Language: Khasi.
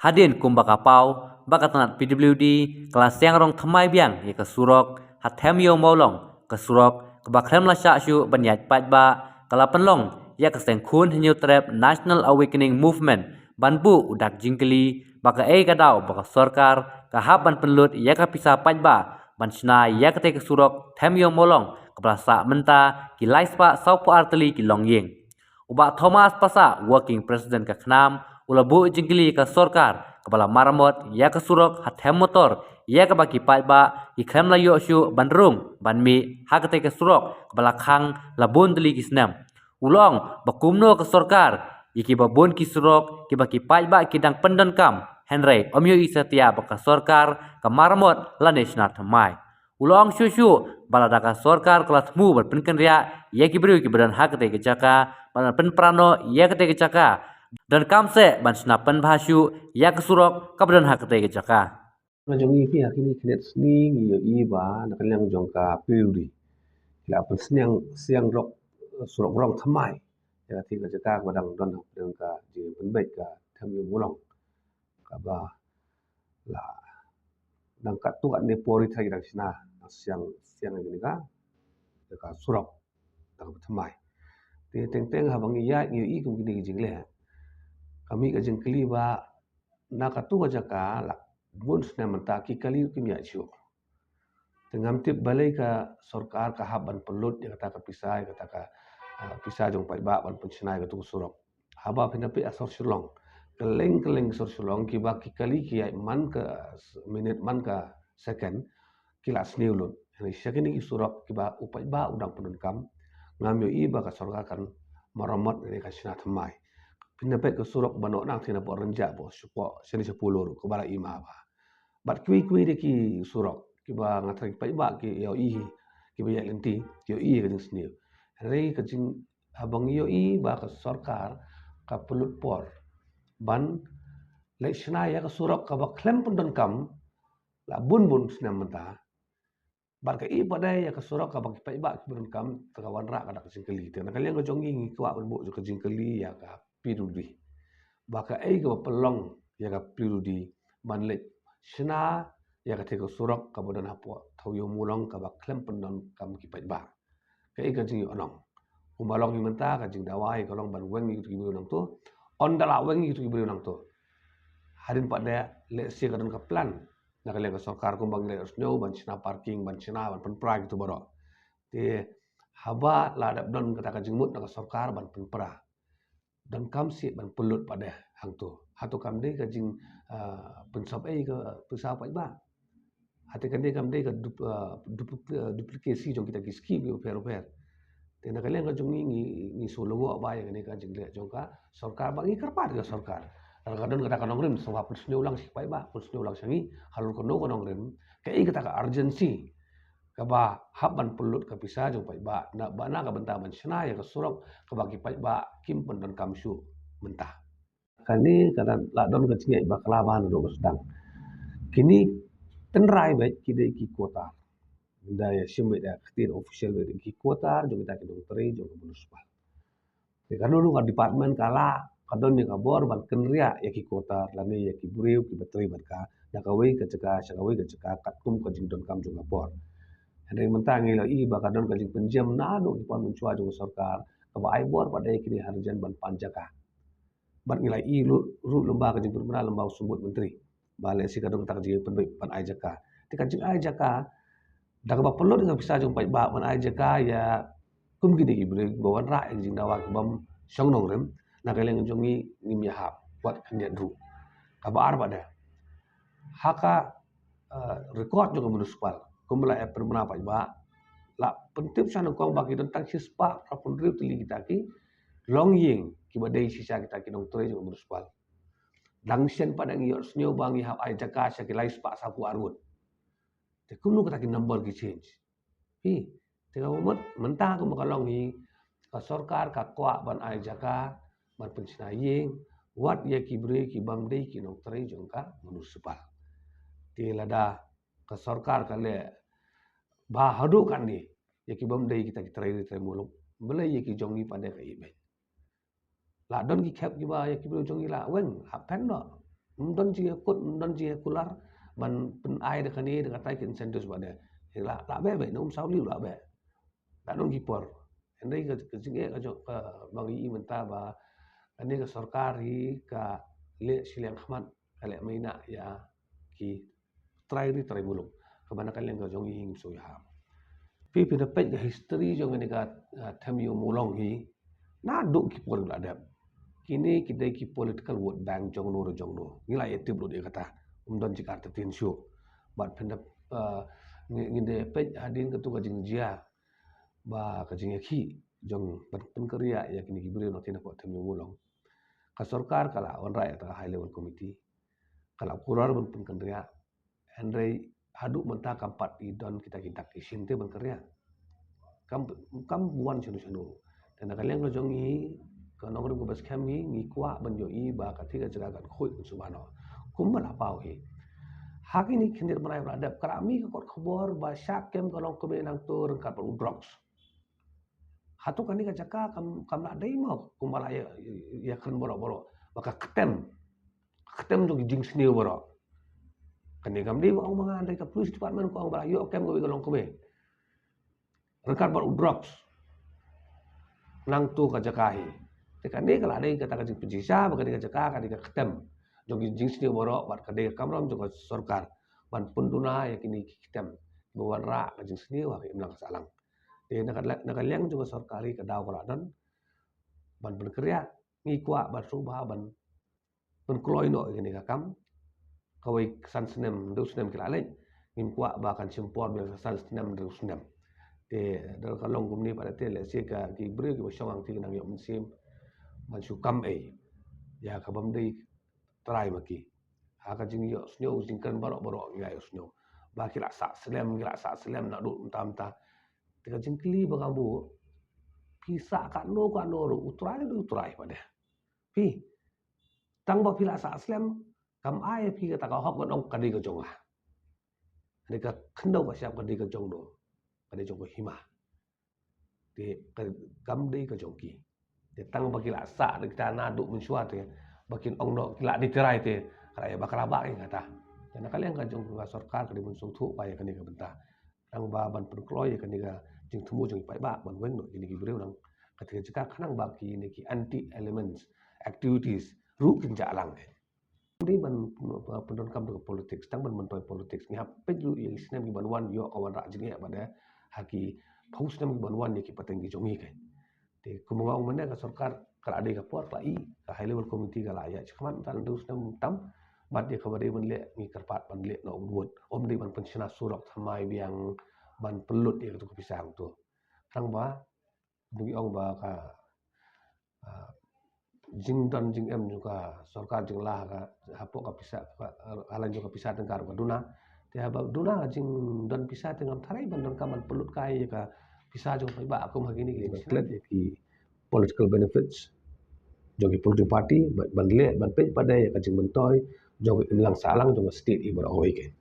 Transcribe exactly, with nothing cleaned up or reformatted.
Hadien kumba ka paw ba ka tnat P W D ka la siang rong thymmai biang ïa ka surok ha Them Ïew Mawlong, ka surok kaba khlem la shah shuh ban ïaid paidbah ka la pynlong ïa ka seng khun Hynñiewtrep National Awakening Movement ban buh u dak jingkylli ba kaei ka daw ba ka sorkar ka hap ban pynlut ïa ka pisa paidbah ban shna ïa katei ka surok Them Ïew Mawlong kaba la sah mynta ki lai spah sawphew ar tylli ki longïing. U Bah Thomas Passah, Working President ka KHNAM, u la buh jingkylli ïa ka sorkar kaba la maramot ïa ka surok ha Them Motor ïa kaba ki paidbah ki khlem la ïoh shuh ban rung ban mih ha katei ka surok kaba la khang la bun tylli ki snem. U la ong ba kumno ka sorkar ïa kiba bun ki surok kiba ki paidbah ki dang pyndonkam, hynrei ym ïohi satia ba ka sorkar ka maramot lane shna thymmai. U la ong shuh shuh ba lada ka sorkar ka la thmu ban pynkynriah ïa ki briew kiba don ha katei ka jaka ban pynpra noh ïa katei ka jaka, donkam seh ban shna pynbha shuh ïa ka surok kaba don ha katei ka jaka. Nga jong ngi phi ha kine ki khyndai sngi ngi ïohi ba na ka liang jong ka P W D ki la pynsniang siang rok surok rong thymmai ïa katei ka jaka kaba dang don ha pdeng ka jingpynbeit ka Them Ïew Mawlong kaba la dang katto katne por ri trai dang shna dang siang siang ïa kane ka ïa ka surok dang thymmai. Te teng teng haba ngi ïaid ngi ïohi kum kine ki jingleh, ka mih ka jingkylli ba na katto ka jaka la bun snem mynta ki kali kim ïaid shuh. Te ngam tip balei ka sorkar ka hap ban pynlut ïa kata ka pisa, ïa kata ka, ah, pisa jong paidbah ban pynshna ïa katu ka surok. Haba phin ïa peit ha sor Shillong, kylleng kylleng sor Shillong kiba ki kali ki ïaid man ka s-, minit man ka second ki la sniew lut. Hynrei sha kine ki surok kiba u paidbah u dang pyndonkam, ngam ïohi ba ka sorkar kan maramot ne kan shna thymmai. Phin ïa peit ka surok ba noh nangtei na Poh Rynjah, Poh Shangaipoh, shane sha Polo ruh kaba la i ma ba. Bad kiwei kiwei de ki surok kiba nga tharai ki paidbah ki ïohi, kiba ïaid lynti ki ïohi ka jingsniew. Hynrei ka jing, haba ngi ïohi ba ka sorkar ka pynlut por ban leit shna ïa ka surok kaba khlem pyndonkam la bun bun snem mynta. Bad ka i pat de ïa ka surok kaba ki paidbah ki pyndonkam, te ka wanrah ka dak jingkylli. Te na ka liang ka jong ngi ngi kwah ban buh ka jingkylli ïa ka P W D ba kaei kaba pynlong ïa ka P W D ban leit shna ïa katei ka surok kaba don hapoh Them Ïew Mawlong kaba khlem pyndonkam ki paidbah. Kaei ka jingïohnong. Kumba long hi mynta ka jingdawa hi ka long ban weng ïa kitu ki briew nangto. Ynda la weng ïa kitu ki briew nangto, hadien pat de lehse ka don ka plan na ka liang ka sorkar kumba ngi la ïohsngew ban shna parking, ban shna, ban pynpra kitu baroh. Te haba la dep don kata ka jingmut na ka sorkar ban pynpra, donkam seh ban pynlut pat de hangto. Hato kam dei ka jing, ah, pynsop ei ka pisa paidbah? Hate kan dei kam dei ka dup-, ah, dupli-, ah, duplikasi jong kita ki skim ki bapher bapher. Te na ka liang ka jong ngi ngi, ngi shu lyngngoh ba ïa kane ka jingleh jong ka sorkar ba ngi kyrpad ka sorkar. Lada ka don kata ka nongrim sngewbha pynsngew lang sha ki paidbah, pynsngew lang sha ngi halor kano ka nongrim, kaei kata ka urgency kaba hap ban pynlut ka pisa jong paidbah na, ba na ka bynta ban shna ïa ka surok kaba ki paidbah kim pyndonkam shuh mynta. Kane ka la don ka jingïaid bakla ba naduh ba sdang. Kine tynrai beit ki dei ki quarter. Ynda ïa shim beit da ktien official beit ki quarter jong kita ki nongtrei jong ka municipal. Te kano kano ka department ka la, ka don ïa ka bor ban kynriah ïa ki quarter lane ïa ki briew kiba trei bad ka na kawei ka jaka sha kawei ka jaka katkum ka jingdonkam jong ka bor. Hynrei mynta ngi la i ba ka don ka jingpynjem naduh ki por mynshuwa jong ka sorkar kaba ai bor pat ïa kine ha ri jan ban pan jaka. Bad ngi la i ruh, ruh lyngba ka jingpynbna lyngba u symbud myntri ba lehse ka don kata ka jingpynbeit ban ai jaka. Te ka jingai jaka da kaba pynlut ïa ka pisa jong paidbah ban ai jaka ïa kum kine ki briew kiba wanrah ïa ka jingdawa kaba ym shong nongrim, na ka liang jong ngi ngim ïahap, wat khyndiat ruh. Kaba ar pat de, ha ka, eh, record jong ka municipal kumba la ïa pynbna paidbah, la pyntip sha nyngkong ba ki don tang shispah phra phew hynriew tylli kita ki longïing kiba dei shisha kita ki nongtrei jong ka municipal. Dang shen pat de ngi ïohsngew ba ngi hap ai jaka sha ki lai spah sawphew ar ngut. Te kumno kata ki number ki change? Hi, te ka mut mynta kumba ka long hi, ka sorkar ka kwah ban ai jaka ban pynshna ïing wat ïa ki briew ki bym dei ki nongtrei jong ka municipal. Te lada ka sorkar ka leh ba haduh katne ïa ki bym dei kita ki trei ri trei muluk, balei ïa ki jong ngi pat de ka ïeh beit? La don ki khep kiba ïa ki briew jong ngi la weng, la pyndonkam. Ym don jingïakut, ym don jingïakular ban pynai da kane da katai ki incentives ba de. Lah, lah beh beh, na um saw liw lah beh. Lah don ki por. Hynrei ka, ka jingeh ka jong ka ba ngi i mynta ba kane ka sorkar hi ka leh shiliang khmat, ka leh maina ïa ki trai ri trai muluk. Kaba na ka liang ka jong i ngim sngewthuh. Phi phi da peit ka history jong kane ka, ah, Them Ïew Mawlong hi. Naduh ki por la dep. Kine ki dei ki political vote bank jong no re jong no. Ngi la ïa tip lut ïa kata. Ym don jingkar te tin shu. Bad phin da, ah, ngi, ngi da peit hadien katu ka jingjia ba ka jingïakhih jong ban pynkynriah ïa kine ki briew na kine pok Them Ïew Mawlong. Ka sorkar ka la wanrah ïa ta high level committee. Ka la kular ban pynkynriah. Hynrei haduh mynta kam pat i don kita ki dak ki shin te ban kynriah. Kam, kam wan shano shano. Te na ka liang ka jong i, ka nongrim kaba skhem hi, ngi kwah ban ïohi ba kata ka jaka kan khuid kan sumar noh. Kumba la paw hi. Ha kine khyndiat bnai ba la dep, ka la mih ka kot khubor ba shah kem ka longkmie nangto ryngkat bad u drugs. Hato kane ka jaka kam, kam la dei mo kumba la ïa, ïa kren baroh baroh. Ba ka ktem. Ka ktem jong ki jingsniew baroh. Kane kam dei ba ong ma nga, dei ka police department ka ong ba la ïoh kem kawei ka longkmie. Ryngkat bad u drugs. Nangto ka jaka hi. Te kane ka la dei kata ka jingpynshisha ba kane ka jaka ka dei ka ktem jong ki jingsniew baroh bad ka dei ka kamram jong ka sorkar ban pynduna ïa kine ki ktem ba wanrah ka jingsniew ha ka imlang ka sahlang. Te na ka, na ka liang jong ka sorkar hi ka daw ka la don ban pynkynriah, ngi kwah ban sngewbha ban pynkloi noh ïa kane ka kam. Kawei san snem, hynriew snem ki la leit. Ngim kwah ba kan shim por biang san snem, hynriew snem. Te da ka long kumne pat te lehse ka ki briew kiba shong hangtei ki nang ïoh mynsiem ban shu kam ei ïa ka bym dei trai ma ki. Ha ka jingïohsngew jingkren baroh baroh ngi la ïohsngew ba ki la sah slem, ki la sah slem naduh mynta mynta. Te ka jingkylli ba nga buh, phi sah katno katno ruh, u trai u dei u trai pat de. Phi, tang ba phi la sah slem, kam ai phi kata ka hok ban ong ka dei ka jong nga. Ka dei ka khyndew ka shyiap, ka dei ka jong no, ka dei jong ka hima. Te ka, kam dei ka jong ki. Te tang ba ki la sah da kita naduh mynshuwa te ba kin ong noh ki la dei trai te, ka la ïa ba ka la bah ïa kata. Te na ka liang ka jong ka sorkar ka dei ban sngewthuh ba ïa kane ka bynta. Tang ba ban pynkloi ïa kane ka jingthmu jong ki paidbah ban weng noh kine ki briew na kata ka jaka khnang ba kine ki anti elements activities ruh kin jah lang. Dei ban, ban pyndonkam da ka politics, tang ban myntoi politics. Ngi hap peit ruh ïa ki snem kiban wan, ïoh ka wanrah jingeh pat de ha ki phew snem kiban wan ïa ki pateng ki jong ngi kein. Te kumba nga ong mynne, ka sorkar ka la dei ka por ka la i, ka high level committee ka la ïaid shakhmat, tang hynriew snem tam. Bad ïa kaba dei ban leh ngi kyrpad ban leh noh bun bun. Ym dei ban pynshna surok thymmai biang ban pynlut ïa katu ka pisa hangto. Tang ba ngi ong ba ka, ah, jingdon jingem jong ka sorkar jong la ka hapoh ka pisa, ka, ah, halan jong ka pisa tyngka ruh ka duna. Te haba duna jingdon pisa te ngam tharai ban donkam ban pynlut kai ïa ka pisa jong paidbah kum ha kine ki, ban klet ïa ki political benefits jong ki political party, ban, ban leh ban peit pat de ïa ka jingmyntoi jong ka imlang sahlang jong ka state i baroh kawei kein.